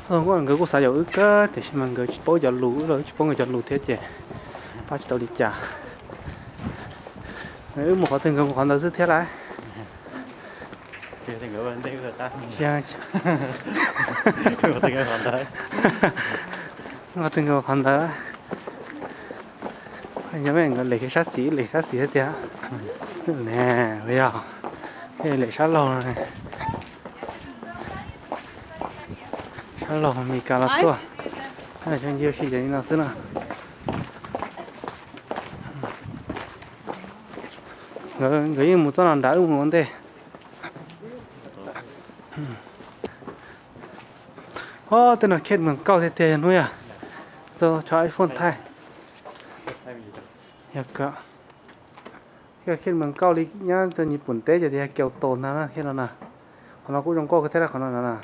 Nkawd kuj xav yaum wb kawg tiam sis mas nkawd tsis paub cov lus, wb los wb tsis paub nkawd cov lus thiab ces pab tsis tau li cas. Wb mus qhov twg nkawd mus qhov ntawd xwb thiab lauj. Qhov twg nkawd mus qhov ntawd. Yog nkawd lem kiag sab xis, lem sab xis thiab tiag. Yog, lem sab laug, sab laug Meskas los tuaj. Xyov ncig ua si ces li no xwb na. Nkawd yeej mus txoj no nrad, wb mus ua ntej. Ob, tej no Khej Mees Kauj tiag tiag yog hnub yog. Tau tso iPhone thaij. Yog kawg. Khej Mees Kauj li nyab rau Nyij Pooj teb ces tias Kyoto ntag na, Khej no na. Qhov no kuj zoo nkauj kawg thiab qhov no na.